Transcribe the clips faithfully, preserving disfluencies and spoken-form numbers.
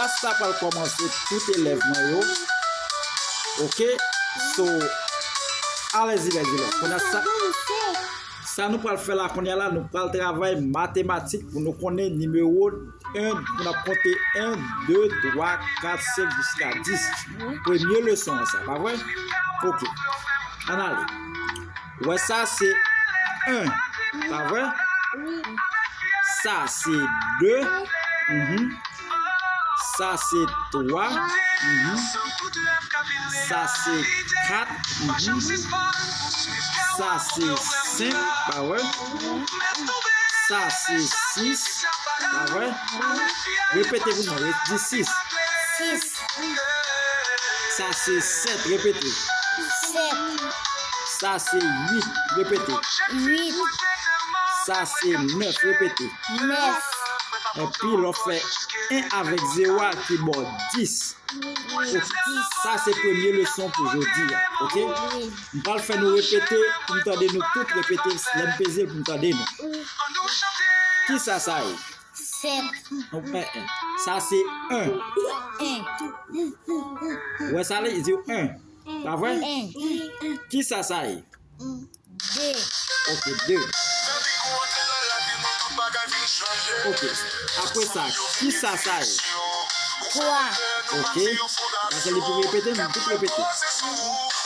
Klas la pral kòmanse, tout elèv mwen yo. Oke? So, alèzi, lèzi, lèzi. Kounye a sa, sa nou pral fè la, kounye a la, nou pral travay matematik pou nou konnen nimewo en, pou n ap konte en, de, twa, kat, senk, jiska dis. Premye leson an sa, pa vre? Oke. Ann ale. Ou wè sa, se en, pa vre? Sa, se de. Mhm. Sa, se twa. Mhm. Sa, se kat. Mhm. Sa, se senk, pa vre? Sa, se sis, pa vre? Repete pou mwen, re-, di sis. Sis. Sa, se sèt, repete. Sèt. Sa, se uit, repete. Uit. Sa, se nèf, repete. Nèf. Epi, lè w fè en avèk zewo a ki ba w dis. Wi. Sa, se premye leson pou jodi a, oke? Wi. M pral fè nou repete pou m tande nou tout, repete lè m peze l pou m tande nou. Kisa sa ye? Sèt. Non, en, en. Sa, se en. En. Ou wè sa, li di en. Pa vre? En. Kisa sa ye? De. Oke, de. Oke. Apre sa, kisa sa ye? Twa. Oke. Paske li pou repete, nou tout repete.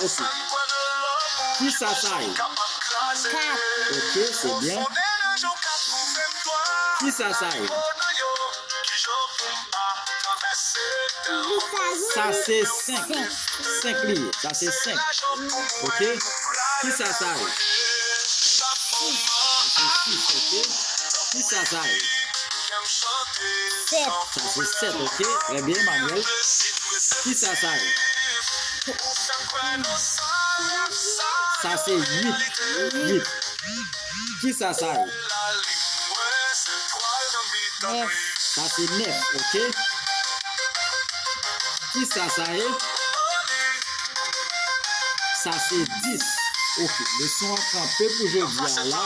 Oke. Kisa sa ye? Kat. Oke, se byen. Kisa sa ye? Sa se senk. Senk li ye. Sa se senk. Oke? Kisa sa ye? Sa se sis, oke? Kisa sa ye? Sèt. Sa se sèt, oke? Trè byen, Emmanuel. Kisa sa ye? Sa se uit. Uit. Kisa sa ye? Nèf. Sa se nèf, oke? Kisa sa ye? Sa se dis. Oke, leson an kanpe pou jodi a la.